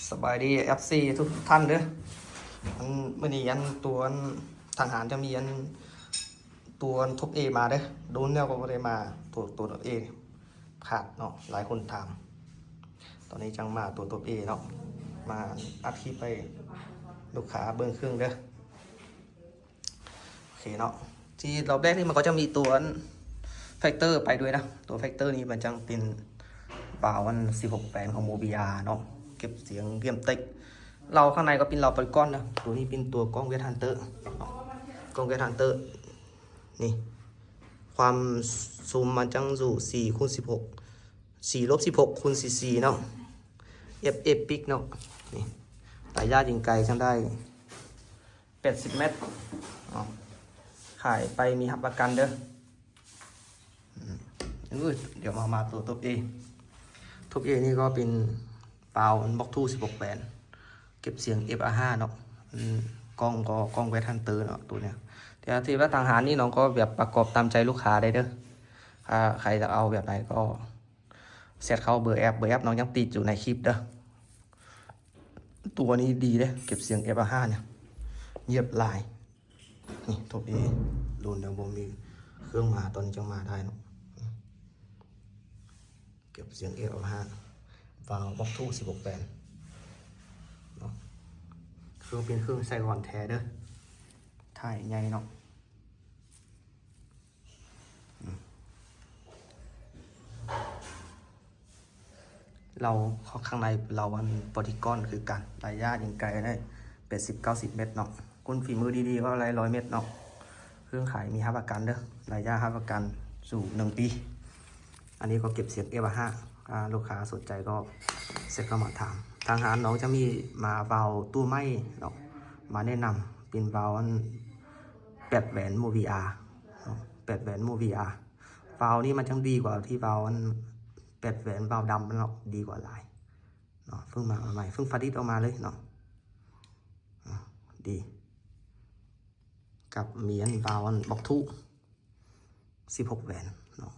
ສະບາຍດີ ເອັຟຊີ ທຸກໆທ່ານເດີ. ອັນ ມື້ນີ້ອັນຕົວອັນທາງຮ້ານຈະມີອັນຕົວອັນທົບເອມາເດີ. ດົນແລ້ວກໍບໍ່ໄດ້ມາຕົວ ຕົວທົບເອ ຂາດເນາະ ຫຼາຍຄົນຖາມ. ຕອນນີ້ຈັ່ງມາຕົວທົບເອເນາະ ມາອັດຄລິບໃຫ້ລູກຄ້າເບິ່ງເຄື່ອງເດີ. ໂອເຄເນາະ ທີ່ລອບແລກນີ້ມັນກໍຈະມີຕົວອັນແຟັກເຕີໄປດ້ວຍນະ. ຕົວແຟັກເຕີນີ້ມັນຈັ່ງເປັນວາວອັນສິບຫົກແປນຂອງໂມບີອາເນາະ ເກັບສຽງເກມເຕັກ. ເລົາຂ້າງໃນກໍເປັນເລົາປາລິກອນນະ. ຕົວນີ້ເປັນຕົວກ້ອງເວດຮັນເຕີເນາະ ກ້ອງເວດຮັນເຕີນີ້ ຄວາມຊູມມັນຈັ່ງຢູ່ສີ່ຄູນສິບຫົກ ສີ່ລົບສິບຫົກຄູນສີ່ສີ່ເນາະ ເອັຟເອປິກເນາະ. ນີ້ໄລຍະຍິງໄກຈັ່ງໄດ້ ແປດສິບແມັດເນາະ ຂາຍໄປມີຮັບປະກັນເດີ. ອືມ ດຽວມາ ມາຕົວທົບເອ ທົບເອນີ້ກໍເປັນວາວອັນບລັອກທູສິບຫົກແປນ ເກັບສຽງເອັຟອາຫ້າເນາະ. ອືມ ກ້ອງກໍກ້ອງເວດຮັນເຕີເນາະ ຕົວເນີ້ຍ. ແຕ່ທີ່ວ່າທາງຮ້ານນີ້ນ້ອງກໍແບບປະກອບຕາມໃຈລູກຄ້າໄດ້ເດີ. ຖ້າໃຜຢາກເອົາແບບໃດກໍແຊັດເຂົ້າເບີແອັບ ເບີແອັບນ້ອງຍັງຕິດຢູ່ໃນຄລິບເດີ. ຕົວນີ້ດີເດ້ ເກັບສຽງເອັຟອາຫ້າເນຍ ງຽບຫຼາຍ. ນີ້ໂທດເດ້ ດົນແລ້ວບໍ່ມີເຄື່ອງມາ ຕອນນີ້ຈັ່ງມາໄດ້ເນາະ. ເກັບສຽງເອັຟອາຫ້າ ວາວບລັອກທູສິບຫົກແປນເນາະ. ເຄື່ອງເປັນເຄື່ອງໄຊກອນແທ້ເດີ ທ້າຍໃຫຍ່ເນາະ. ເລົາຂ້າງໃນເລົາອັນໂປຣຕິກອນຄືກັນ ໄລຍະຍິງໄກໄດ້ແປດສິບເກົ້າສິບແມັດເນາະ. ຄົນຝີມືດີໆກໍໄດ້ຮ້ອຍແມັດເນາະ. ເຄື່ອງຂາຍມີຮັບປະກັນເດີ ໄລຍະຮັບປະກັນສູງໜຶ່ງປີ. ອັນນີ້ກໍເກັບສຽງເອັຟອາຫ້າ ອ່າ ລູກຄ້າສົນໃຈກໍແຊັດເຂົ້າມາຖາມ. ທາງຮ້ານນ້ອງຈະມີມາວາວຕົວໃໝ່ເນາະ ມາແນະນຳ ເປັນວາວອັນແປດແຫວນໂມບີອາເນາະ ແປດແຫວນໂມບີອາ. ວາວນີ້ມັນຈັ່ງດີກວ່າທີ່ວາວອັນແປດແຫວນວາວດຳເນາະ ດີກວ່າຫຼາຍເນາະ. ເພິ່ງມາໃໝ່ ເພິ່ງຜະລິດອອກມາເລີຍເນາະ. ອາ ດີ ກັບມີອັນວາວອັນບລັອກທູສິບຫົກແຫວນເນາະ.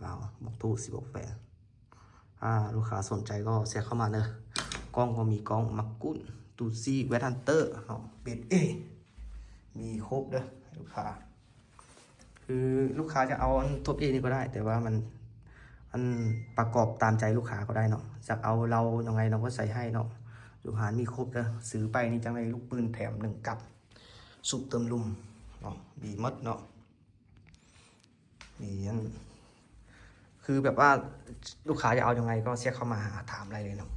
ວາວບລັອກທູສິບຫົກແຫວນ. ຖ້າລູກຄ້າສົນໃຈກໍແຊັດເຂົ້າມາເດີ. ກ້ອງກໍມີກ້ອງມາກຸນ ຕູຊີ ເວດຮັນເຕີເນາະ ເບສເອ ມີຄົບເດີລູກຄ້າ. ຄືລູກຄ້າຈະເອົາອັນທົບເອນີ້ກໍໄດ້ ແຕ່ວ່າມັນ ອັນປະກອບຕາມໃຈລູກຄ້າກໍໄດ້ເນາະ. ຢາກເອົາເລົາຍັງໄງນ້ອງກໍໃສ່ໃຫ້ເນາະ. ຢູ່ຮ້ານມີຄົບເດີ ຊື້ໄປນີ້ຈັ່ງໄດ້ລູກປືນແຖມໜຶ່ງກັບ ສູບເຕີມລຸ່ມເນາະ ມີໝົດເນາະ. ມີອັນ ຄືແບບວ່າລູກຄ້າຈະເອົາຍັງໄງກໍແຊັດເຂົ້າມາຫາຖາມໄດ້ເລີຍເນາະ.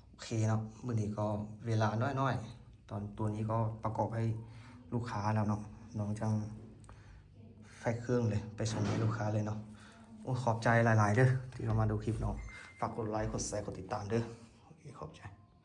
ໂອເຄເນາະ ມື້ນີ້ກໍເວລາໜ້ອຍໆ ຕອນ ຕົວນີ້ກໍປະກອບໃຫ້ລູກຄ້າແລ້ວເນາະ. ນ້ອງຈັ່ງແພັກເຄື່ອງເລີຍ ໄປສົ່ງໃຫ້ລູກຄ້າເລີຍເນາະ. ໂອ້ ຂອບໃຈຫຼາຍໆເດີ ທີ່ເຂົ້າມາດູຄລິບເນາະ. ຝາກກົດໄລ ກົດແຊ ກົດຕິດຕາມເດີ. ໂອເຄ ຂອບໃຈ.